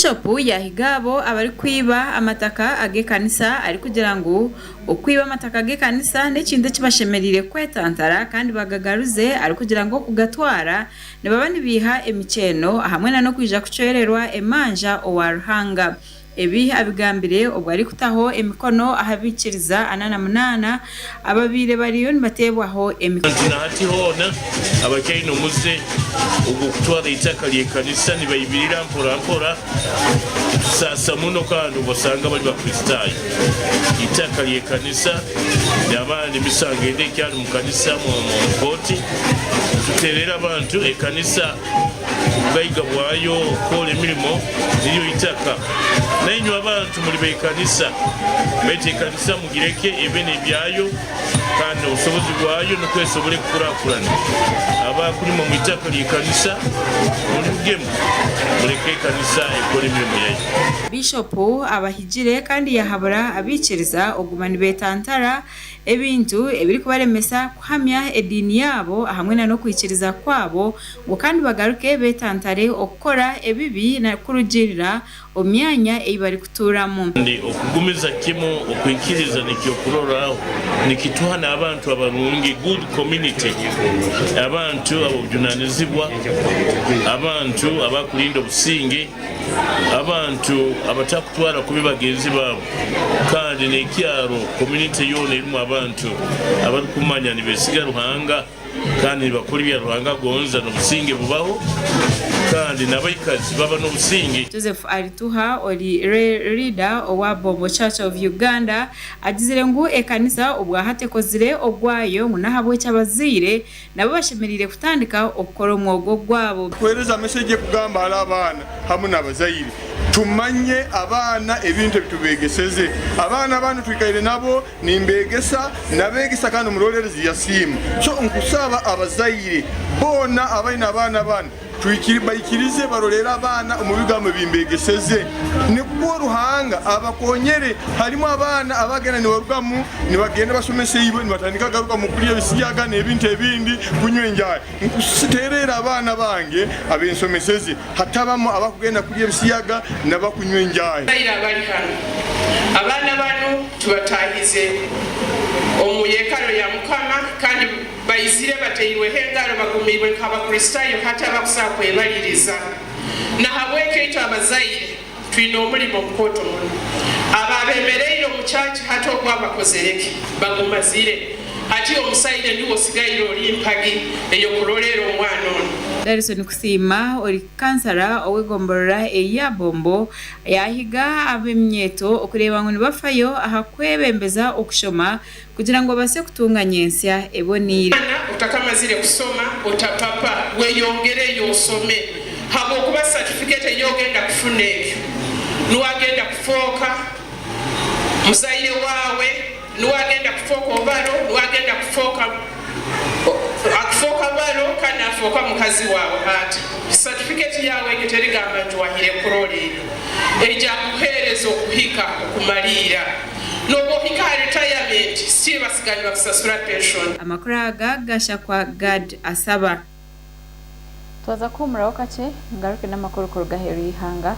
Bishopu yaahiga abo abarikwiba amataka ag'ekanisa arikugira ngu okwiba amataka g'ekanisa n'ekintu eki bashemereire kwetantara kandi bagagaruze arikugira ngu okugatwara nibaba nibaiha emikyeeno hamwe na n'okwija kucwererwa emanja owa Ruhanga. Ebi abigambire obwo arikutaho emikono aha baikiriza 48 ababaire bariyo nibateebwaho emikono. Abantu na hati hoona abakyaine omuze ogw'okutwara eitaka ly'ekanisa nibaibirira mpora mpora. Kitusaasa muno kandi obasanga bari Bakristaayo. Eitaka ly'ekanisa n'abandi emisango endi ekyari mu kanisa omu kooti. Nituteerera abantu ekanisa obugaiga bwayo okukora emirimo niryo itaka. Nainywe abantu muri b'ekanisa, baitu ekanisa mugireke ebe n'ebyayo kandi n'obusobozi bwayo nukwo esobole kukurakurana. Abakulima omu itaka ly'ekanisa murugemu, muleke ekanisa ekore emirimo yayo. Bishopu abahigire kandi yahabura abaikiriza okuguma nibetantara ebintu ebirikubaremesa kuhamya ediini yaabo hamwe na n'okwikiriza kwabo ngu kandi bagaruke betantare okukora ebibi na kurugiirira omu myanya ei barikutuuramu. Kandi okugumiza kimu okwikiriza n'ekyokurorraho nikituha n'abantu abarungi, good community, abantu ab'obujunanizibwa, abantu abakulinda obusinge, abantu abatakutwara kubi bagenzi baabo kandi n'ekyaro, community, yoona erimu abantu abarikumanya nibesiga Ruhanga kandi nibakora ebya Ruhanga agonza n'obusinge bubaho kandi n'abaikazi baba n'obusinge. Joseph Alituha ori Leader owa Bombo Church of Uganda agizire ngu ekanisa obwahati ekozire ogwayo ngu n'ahabw'ekyo abazaire nabo bashemereire kutandika okukora omwoga ogwabo. Kuheereza mesegi ekugamba hali abaana hamu n'abazaire. Tumanye abaana ebintu ebi tubeegeseze. Abaana banu twikaire nabo nimbeegesa, nabeegesa kandi omuroleerezi yasiima. So nkusaba abazaire boona abaine abaana banu baikirize baroleere abaana omu bigambo ebi mbeegeseze nikwo Ruhanga abakonyere. Harimu abaana abagenda nibarugamu nibagenda basomeseibwe nibatandika kugaruka mu kulya ebisiyaga n'ebintu ebindi, kunywa enjaahi. Nkuteererra abaana bange abensomeseze hatabamu abakugenda kulya ebisiyaga n'abakunywa enjaahi. Abazaire abari hanu, abaana banu tubatahize omu yekaro ya Mukama kandi baizire batairweho engaro bagumiibwe nk'Abakristaayo hati abakusobola kwebaliriza. Nahabwekyo itwe abazaire twine omulimo mukooto muno. Abo abemereire omu church hati ogwabo bakozere ki? Bagumazire. Hati omusaire niwe osigaire ori mpagi ey'okuroleera omwana onu. Darison Kusiima ori kansara ow'egomborora eya Bombo yaahiga ab'eminyeeto okureeba ngu nibafayo aha kwebembeza okushoma kugira ngu babaase kutunga nyentsya eboneire. Mwana otakamazire kusoma otapapa, weyongereyo osome habwokuba satifiketi ei ogenda kufuna egyo niwe agenda kufooka muzaire waawe, niwe agenda kufooka obaro, niwe agenda kufooka akufooka baro kandi nafooka mukazi waawe hati. Satifiketi yaawe egyo terigamba nti wahire kuroleera, eija kukuheereza okuhika okumaliira. N'obu ohika aha ritayamenti, still basigara nibakusasura penshoni. Amakuru aga gashakwa Gad Asaba. Twaza kuhuumuraho kakye, ngaruke n'amakuru kuruga aheeru y'eihanga.